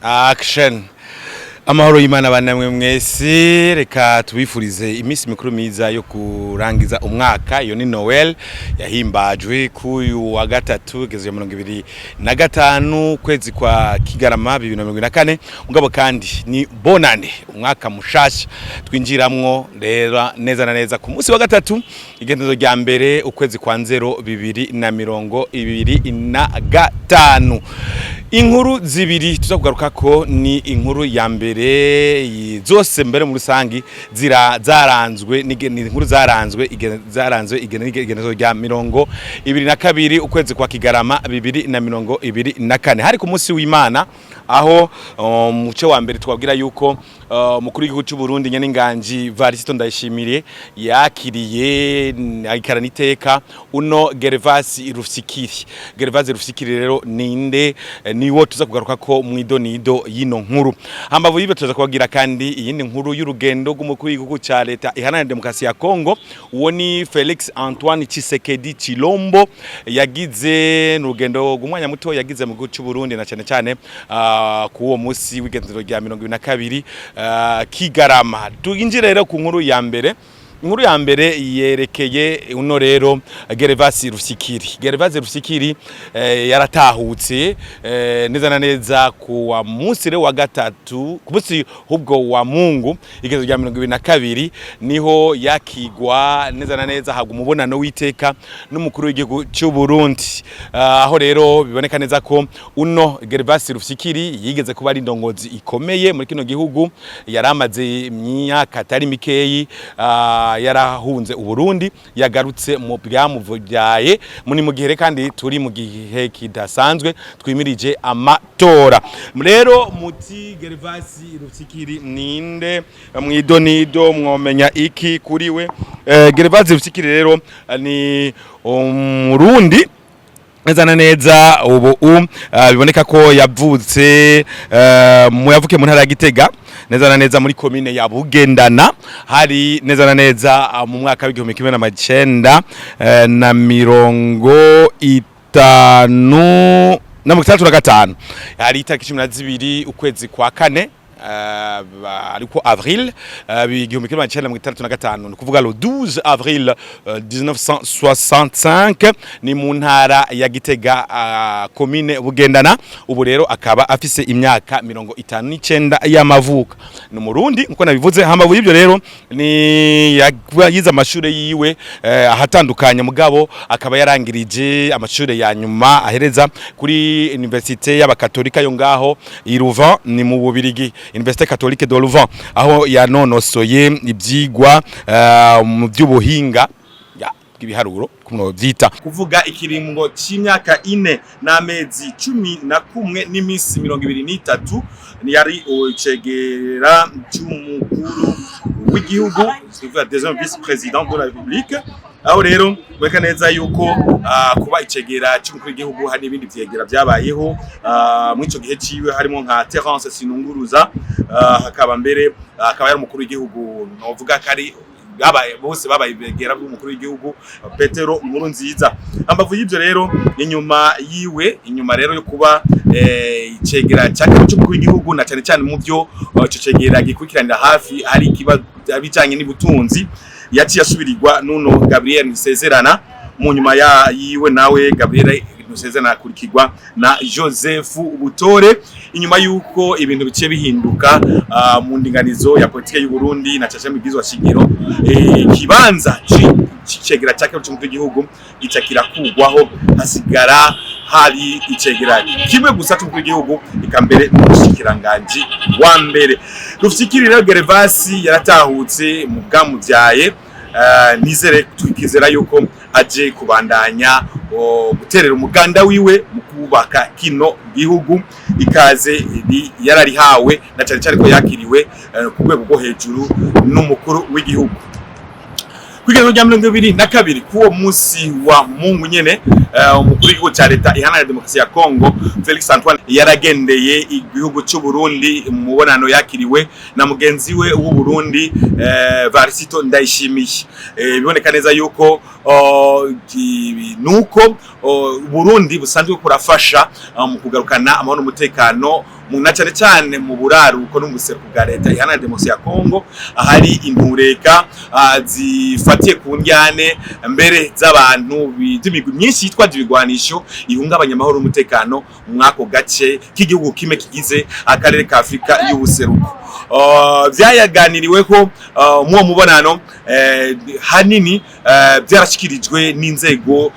Action. Amahoro y'Imana banamwe mwese, reka tubifurize iminsi mikuru myiza yo kurangiza umwaka. Iyo ni Noel yahimbajwe kuyu wa gatatu igeze 25 kwezi kwa Kigarama 2024. Mugabo kandi ni bonane, umwaka mushasha twinjiramwo rero neza na neza ku munsi wa gatatu, igendezo rya mbere, ukwezi kwa nzero 2025. Inkuru zibiri tuza kugaruka ko ni inkuru ya mbere, zose mbere mu rusangi zira zaranzwe ni inkuru zaranzwe zaranzwe igenezo rya 22 ukwezi kwa Kigarama 2024. Hari ku munsi w'Imana, aho muce wa mbere twabwira yuko mukuru w'igihugu cy'u Burundi, Nyen'Inganji Varisito Ndayishimiye, yakiriye ayikarana iteka uno Gervasi Rufyikiri. Gervasi Rufyikiri rero ninde? Niwo tuza kugaruka ko mwido nido yino nkuru. Hambavu y'ibyo, tuza kubabwira kandi iyindi nkuru y'urugendo rw'umukuru w'igihugu ca Leta Iharanira Demokarasi ya Kongo. Uwo ni Felix Antoine Tshisekedi Chilombo. Yagize n'urugendo rw'umwanya muto yagize mu gihugu cy'u Burundi, na cyane cyane ku uwo munsi w'igenzero rya 22 Kigarama. Tuginjire rero ku nkuru ya mbere. Inkuru ya mbere yerekeye uno rero Gervasi Rufyikiri. Gervasi Rufyikiri yaratahutse neza na neza ku wa munsi rero wa gatatu, ku munsi hubwo wa Mungu, igezo rya 22, niho yakigwa neza na neza, habwa umubonano w'iteka n'umukuru w'igihugu cy'u Burundi. Aho rero biboneka neza ko uno Gervasi Rufyikiri yigeze kuba ari indongozi ikomeye muri kino gihugu. Yaramaze imyaka atari mikeyi yarahunze Uburundi, yagarutse mu byamuvyaye muri mu gihe kandi turi mu gihe kidasanzwe, twimirije amatora. Rero muti Gervasi Rufyikiri ninde? Mwidonido mwomenya iki kuri we? Gervasi Rufyikiri rero ni Umurundi neza na neza. Ubu biboneka ko yavutse mu yavukiye mu ntara ya Gitega, neza na neza muri komine ya Bugendana. Hari neza na neza mu mwaka w'1965, hari itariki 12 ukwezi kwa kane, ariko avril 1965, ni kuvuga le 12 avril 1965, ni mu ntara ya Gitega, komine Bugendana. Ubu rero akaba afise imyaka 59 y'amavuko. Ni Umurundi nkuko nabivuze. Hambavu y'ibyo rero, ni yize amashure yiwe ahatandukanye, mugabo akaba yarangirije amashure ya nyuma ahereza kuri Université y'Abakatolika yo ngaho i Louvain, ni mu Bubirigi, Université Catholique de Louvain, aho yanonosoye ibyigwa mu by'ubuhinga bw'ibiharuro, kumwe byita kuvuga ikiringo c'imyaka 4 n'amezi 11 n'imisi 23. Yari icegera c'umukuru w'igihugu, c'est deuxième vice-président de la République. Aho rero bweka neza yuko kuba icegera cy'umukuru w'igihugu, hari n'ibindi vyegera byabayeho muri ico gihe ciwe, harimo nka Terence Sinunguruza, hakaba mbere akaba yari umukuru w'igihugu, novuga ko ari babaye bose babaye ibegera bw'umukuru w'igihugu Petero Nkuru Nziza. Ambavu y'ivyo rero, inyuma yiwe, inyuma rero yo kuba icegera cya kabiri cy'umukuru w'igihugu, na cyane cyane mu byo ico cegera gikurikiranira hafi hari ikiba bijanye n'ubutunzi, yaciye asubirirwa nuno Gabriel Nsezerana. Mu nyuma ya yiwe nawe Gabriel Nsezerana akurikirwa na Joseph Butore. Inyuma yuko ibintu biciye bihinduka mu ndinganizo ya politike y'u Burundi na cyane mibwizwa shingiro, kibanza c'icegera cya kabiri c'umukuru w'igihugu gica kirakugwaho, hasigara hari icegera kimwe gusa c'umukuru w'igihugu, eka mbere n'umushikiranganji wa mbere. Rufyikiri rero Gervasi yaratahutse mu bwamuvyaye. Nizere twikizera yuko aje kubandanya guterera umuganda wiwe mu kubaka kino gihugu. Ikaze yararihawe, na cyane cyane ko yakiriwe ku rwego rwo hejuru n'umukuru w'igihugu. Kwigana rya 22 kuwo munsi wa Mungu nyene, umukuru w'igihugu cya Leta Iharanira Demokarasi ya Kongo Felix Antoine yaragendeye igihugu cy'u Burundi mu mubonano yakiriwe na mugenzi we w'u Burundi Varisito Ndayishimiye. Biboneka neza yuko nuko Burundi busanzwe kurafasha mu kugarukana amahoro n'umutekano. mu na cane cane mu buraruko no mu buseruko bwa Leta Iharanira Demokarasi ya Kongo, ahari intureka zifatiye ku ndyane mbere z'abantu z'imigwi myinshi yitwaje ibigwanisho ihungabanya amahoro n'umutekano mw'ako gace k'igihugu kimwe kigize akarere ka Afrika y'ubuseruko. Vyayaganiriweko mw'uwo mubonano hanini vyarashikirijwe n'inzego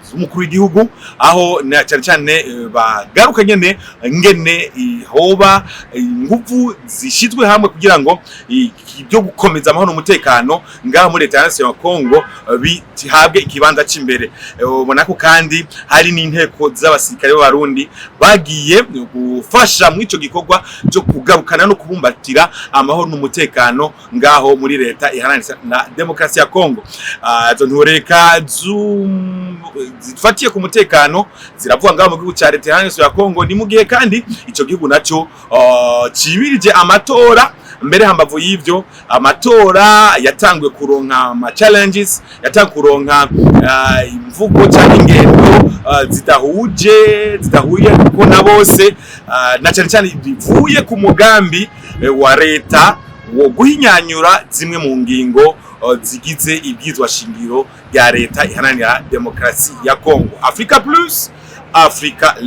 z'umukuru w'igihugu, aho na cyane cyane bagaruka nyene ngene hoba inguvu zishizwe hamwe kugira ngo ibyo gukomeza amahoro n'umutekano ngaha muri Leta ya Kongo bihabwe ikibanza c'imbere. Ubona ko kandi hari n'inteko z'abasirikare b'Abarundi bagiye gufasha muri ico gikorwa cyo kugarukana no kubumbatira amahoro n'umutekano ngaho muri Leta Iharanira na Demokarasi ya Kongo. Izo ntureka zifatiye ku mutekano ziravuga ngaho mu gihugu ca Leta Iharanira ya Kongo. Ni mu gihe kandi ico gihugu naco cibirije amatora. Mbere hambavu y'ivyo, amatora yatanguye kuronka ama challenges, yatanguye kuronka imvugo cyangwa ingendo zidahuje, zidahuye kuko na bose, na cyane cyane bivuye ku mugambi wa leta wo guhinyanyura zimwe mu ngingo zigize ibwizwa shingiro rya Leta Iharanira Demokarasi ya Kongo. Africa Plus, Africa.